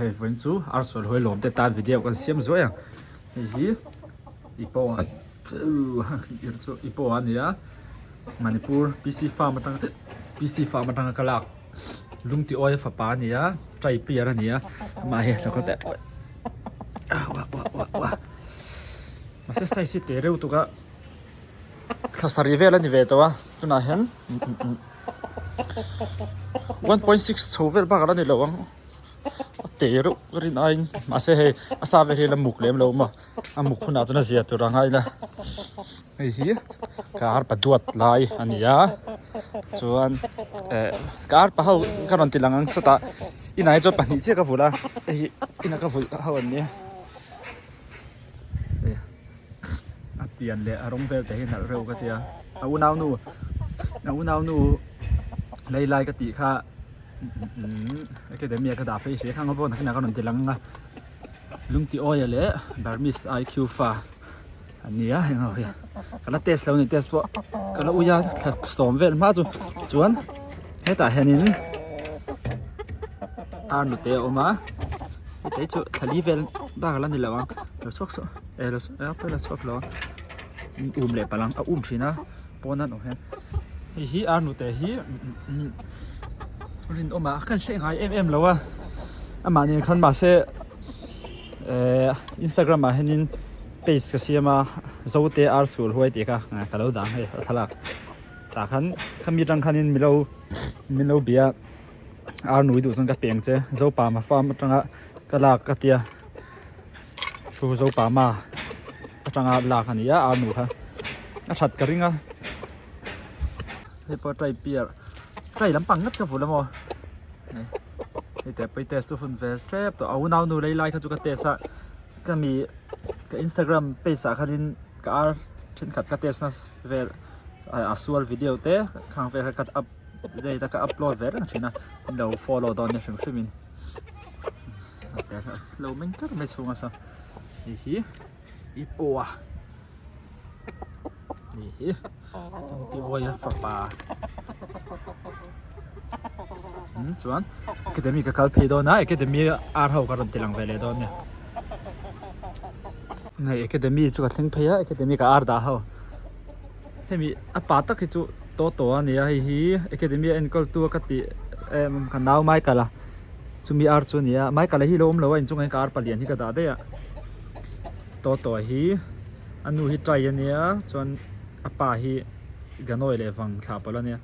Hei vawiin chu Arsual huai lawm te tan video kan siam zuai ang hei hi Ipoh chu Ipoh a ni a Manipur PC farm atang PC farm atanga ka lak lungti awia fapa a ni a trai piar a ni a amah hi lo kal teh mahse size hi te reuh tuk a thla sarih vel a ni ve tawh a tunah hian 1.6 chho vel bak ala ni lo ang a te reuh ka rin aiin mahse hei a sa vel hi a la muk lem lo maw a muk hunah chuan a zia tur a ngai ila hei hi ka arpa duat lai a ni a chuan eh ka arpa ho ka rawn ti lang ang sawtah inah hi chuan pahnih chiah ka vulh a hei hi inah ka vulh ho an nia. A pian leh a rawng vel te hi nalh reuh ka tia a unaunu a unaunu lei lai ka tih kha academy ah ka dah phei hle khang a pawh nakinah ka rawn ti lang ang a lungti awia leh Burmese I_Q fa an ni a heng ho hi ka la test lo a ni test pawh ka la ui a thla sawm vel hma chu chuan hetah hianin ar nute a awm a heta hi chu thla li vel bak a la ni lo ang lo chhuak suh eh lo eh la chhuak lo a um leh palh ang a um thin a pawn an awm hian hei hi ar nute hi rinawm ah khan hre ngai em em lo a amah nen khan mahse eh instagram ah hianin page ka siam a zote ar chhul huai tih kha ka lo dah ang hei a thlalak tah khan khami atang khanin milo min lo bia ar nui duh chuan ka peng che zopama farm atanga ka lak ka tia chu zopama atanga lak a ni a ar nu kha a that ka ring a hei pawh tray piar tray lampang ngat ka vul amaw hei hei te pawh i test chu hun ve tep tawh a unau nu lei lai kha chu ka test a ka mi ka instagram page ah khanin ka ar thenkhat ka test na vel a sual video te khang vel kha ka up date a ka upload ve reng thin a in lo follow dawn nia hrim hrim in lo meng kar mai chhung a saw hei hi i pawh a ni hi Tawngtiawia fapa um chuan academy ka kal phei dawn a academy ar ho ka rawn ti lang ve leh dawn nia hei academy chu ka thleng phei a academy ka ar dah ho. Hemi a pa tak hi chu Toto a ni a hei hi academy a enkawl tu a ka tih em ka nau Michael a chumi ar chu a ni a Michael a hi lo awm lo a inchungah hian ka ar palian hi ka dah daih a Toto a hi a nu hi tai a nia chuan a pa hi Ganawi leh vang thlah pawlh a nia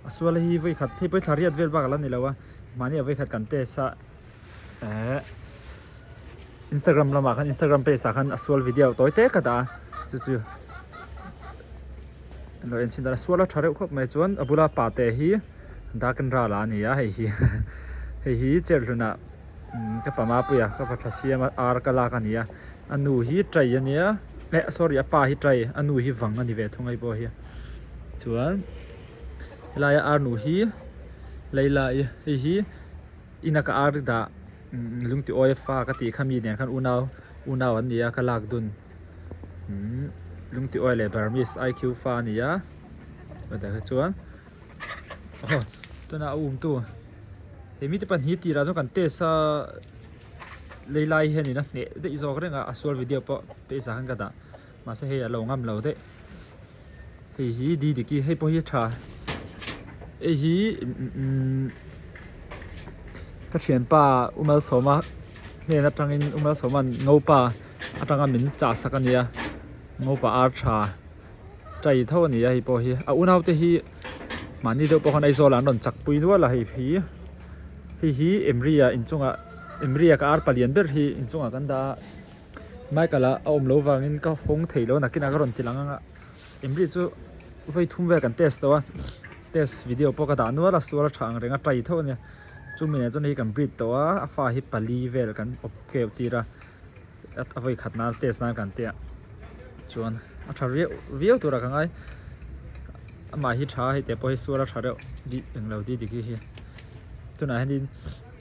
a sual hi vawikhat hei pawh hi thla riat vel bak a la ni lo a mahni ah vawikhat kan test a ehh. Instagram lamah khan Instagram page ah khan a sual video tawi te ka dah a chu chu lo en chhin dan a sual a tha reuh khawp mai chuan a bula pa te hi dark and ral ah a ni a hei hi hei hi chair hlunah ka pa mapuia ka pa tha siam a ar ka lak a ni a a nu hi tray a nia eh sorry a pa hi tray a nu hi vang a ni ve thung hei pawh hi chuan helaia ar nu hi Leila-i hei hi ina ka ar dah lungti awia fa ka tih kha mi nen khan unau unau an ni a ka lak dun umm lungti awia leh Burmese I_Q fa a ni a chutah te chuan aw tunah a um tu he mite pahnih tirah chuan kan test a lei lai hianin a hneh daih zawk reng a a sual video pawh page ah khan ka dah mahse hei a lo ngam lo daih. Hei hi Didiki hei pawh hi a tha hei hi umm ka thianpa U Malsawma hnen atangin U Malsawma'n Ngopa atanga min chah sak a nia Ngopa ar tha tai tho a ni a hei pawh hi a unau te hi mahni deuh pawh khan Aizawl ah an rawn chak pui nual a hei hi hei hi Emri ah inchungah Emri ah ka ar palian ber hi inchungah kan dah a. Michael a awm loh vangin ka hawng thei lo nakinah ka rawn ti lang ang a Emri chu vawi thum vel kan test tawh a test video pawh ka dah nual a sual a tha ang reng a tai tho a nia chumi nen chuan hei kan breed tawh a a fa hi pali vel kan awp keuh tir a a vawi khat nan test nan kan tia chuan a tha riau viau turah ka ngai amah hi tha hei te pawh hi sual a tha reuh englo didiki hi tunah hianin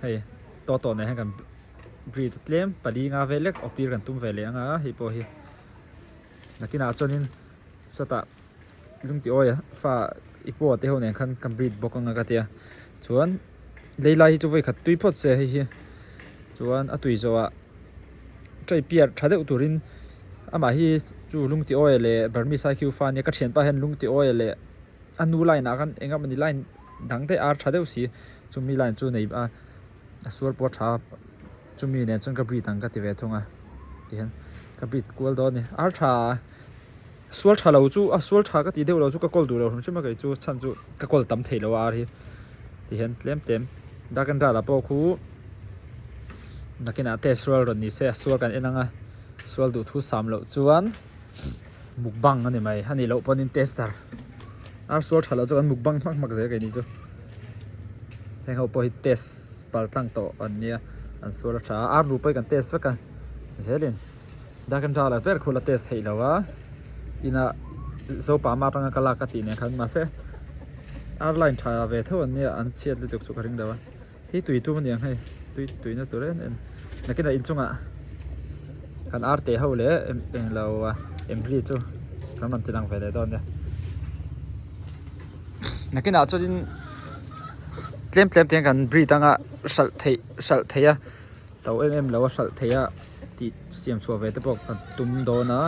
hei tawh tawh nen hian kan. Breed tlem pali nga vel lek awptir kan tum ve leh ang a hei pawh hi nakinah chuanin sawtah lungtiawia fa i pawh te ho nen khan kan breed bawk ang a ka tia chuan lei lai hi chu vawi khat tui phawt se hei hi. Chuan a tui zawhah tray piar tha deuh turin amah hi chu lungti oil leh Burmese IQ fa ania ka thianpa hian lungti oil leh a nu line ah khan eng emawni line dang daih ar tha deuh si chumi line chu nei a a sual pawh a tha a chumi nen chuan ka breed ang ka ti ve thung a tihian ka breed kual dawn a ni ar tha sual tha lo chu a sual tha ka tih deuh lo chu ka kawl duh lo hrim hrim a kei chu chhan chu ka kawl tam thei lo a ar hi tihian tlem tlem dark and ral ah pawh khu nakinah test rual rawn ni se a sual kan en ang a sual duh thu sam loh chuan mukbang a ni mai a nih loh pawhin tester ar sual tha loh chu kan mukbang hmak hmak zel kei ni chu heng ho pawh hi test pal tlang tawh an nia an sual a tha a ar nu pawh hi kan test vek a zelin dark and ral ah ber khu la test theih loh a inah zopa ama atanga ka lak ka tih nen khan mahse ar line tha ve tho an nia an chhiat lutuk chu ka ring lo a. Hi tui tum aniang hei tui tuina tur em em nakinah inchungah kan ar teh ho leh englo a embri chu kan rawn ti lang ve leh dawn nia nakinah chuanin tlem tlem te hian kan breed anga hralh theih hralh theih a to em em lo a hralh theih a tih siam chhuah ve te pawh kan tum dawn a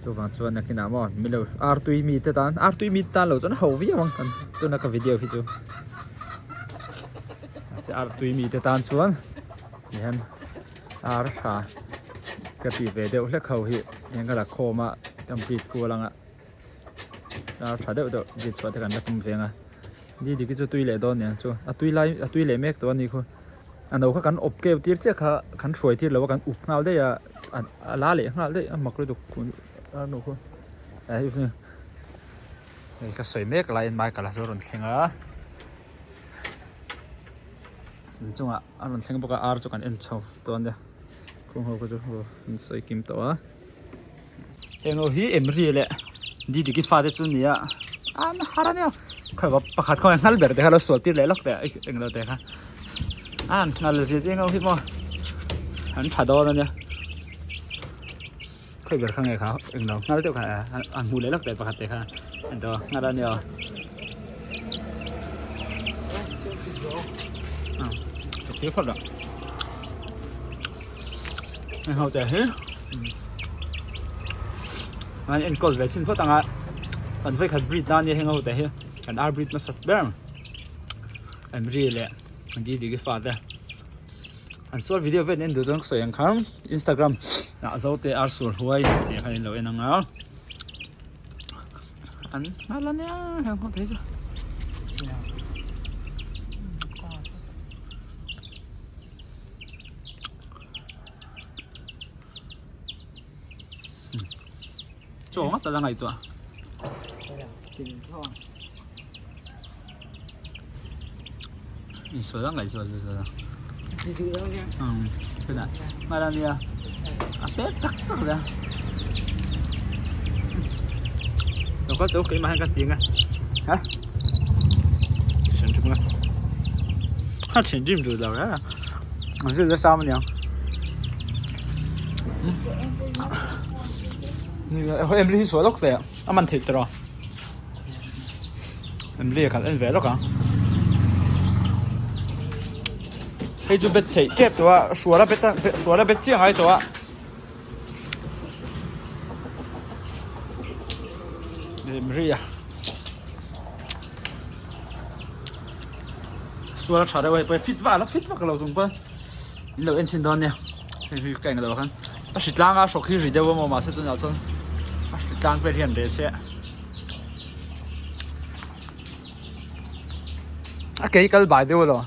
chuvang chuan nakinah maw milo ar tui mi te tan ar tui mi te tan lo chuan a ho viau ang kan tuna ka video hi chu mahse ar tui mi te tan chuan tihian ar tha ka tih ve deuh hlek ho hi tihian ka la khawm a complete kual anga ar tha deuh deuh zit chhuah te kan la tum ve ang a Didi khi chu tui leh dawn aniang chu a tui lai a tui leh mek tawh a ni khu a no kha kan awp keu tir chiah kha kan hruai tir lo a kan up nghal daih a a la leh nghal daih a mak lutuk a nu khu hei ka sawi mek laiin Michael a chu a rawn thleng a inchungah a rawn thleng bawk a ar chu kan en chho dawn nia khung ho kha chu an sawi kim tawh a. Heng ho hi Emri leh Didiki fate chu nia an har ania khawi pakhat khawi nghal ber te kha lo sual tir leh lawk teh englo te kha an nghal zia zia ho hi maw an tha dawn ania khawi ber kha nge kha englo nghal deuh kha an hmuh leh lawk teh pakhat te kha an to nghal ania chuk tir phawt rawh heng ho te hi an enkawl ve chhin phawt ang a kan vawikhat breed na ania heng ho te hi kan ar breed hmasa ber Emri leh Didiki fa te an sual video vel en duh chuan ka sawi ang khan Instagram ah Zote ar sual huai tih kha in lo en ang a. An nghal ania heng ho te chu. Chaw ngawt ala ngaihtuah. Insual a ngaihtuah chu chu. Nghal ania a pek tak tak la. Lo kal tawh keimah hian ka ti ang e. Ha? A thinrim duh lo reng a an zir nasa a niang Emily hi sual lawk se a man theih tawh Emily a kal en ve lawk ang hei chu bet theih tep tawh a hrual a bet a hrual a bet chiah ngai tawh a. Rimri a sual a tha deuh a hei pawh hi fit vak a la fit vak lo chung pawn in lo en chhin dawn nia hei hi ka englo khan a hri tlang a hrawk hi ri deuh a maw mahse tunah chuan a hri tlang vel hian reh se a ke hi kal bai deuh elaw.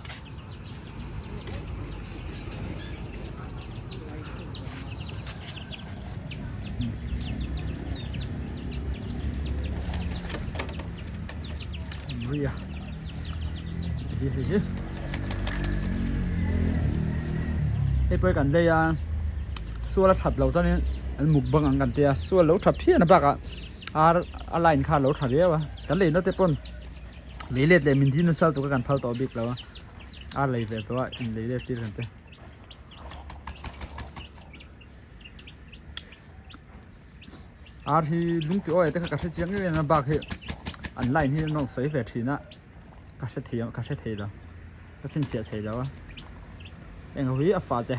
Hei pawh hi kan lei a sual a that loh chuanin an mukbang ang kan tia sual lo tha phian a bakah ar a line kha a lo tha viau a kan lei na te pawn lei let leh min dil nasa lutuk a kan phal tawh bik lo a ar lei ve tawh a in lei let tir kan ti. Ar hi lung ti awi te kha ka hre chiang em em a bak hi an line hi an rawn sawi ve thin a ka hre thei ka hre thei lo ka chhinchhiah thei lo a. Heng ho hi a fate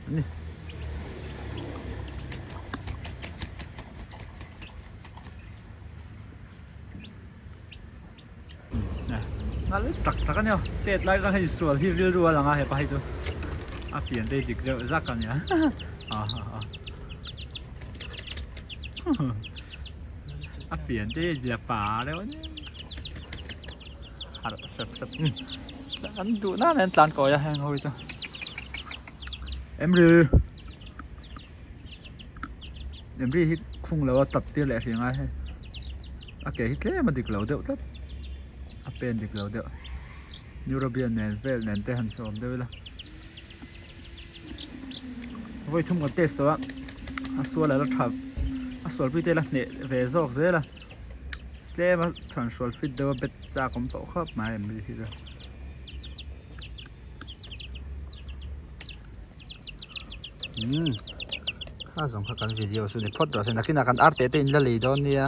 an ni. Nal tak tak a nia tet lai khan hei sual hi rilru a lang a hepa hi chu a pian te hi dik deuh zak a nia a pian te hi la pa deuh a nia harh sep sep an duh nan an tlan kawi a heng ho hi chu emri emri hi khung lo a tat tir leh hrih ngai hei a ke hi tlem a dik lo deuh tlat a pen dik lo deuh neurobian nen vel nen te han sawm deuh ila vawi thum kan test tawh a a sual a la tha a sual pui te la hneh ve zawk zel a tlem a thlan hrual fit deuh a bet chak awm tawh khawp mai em hi chu. Umm kha zawng kha kan video chu ni phawt rawh se nakinah kan arte te in la lei dawn nia.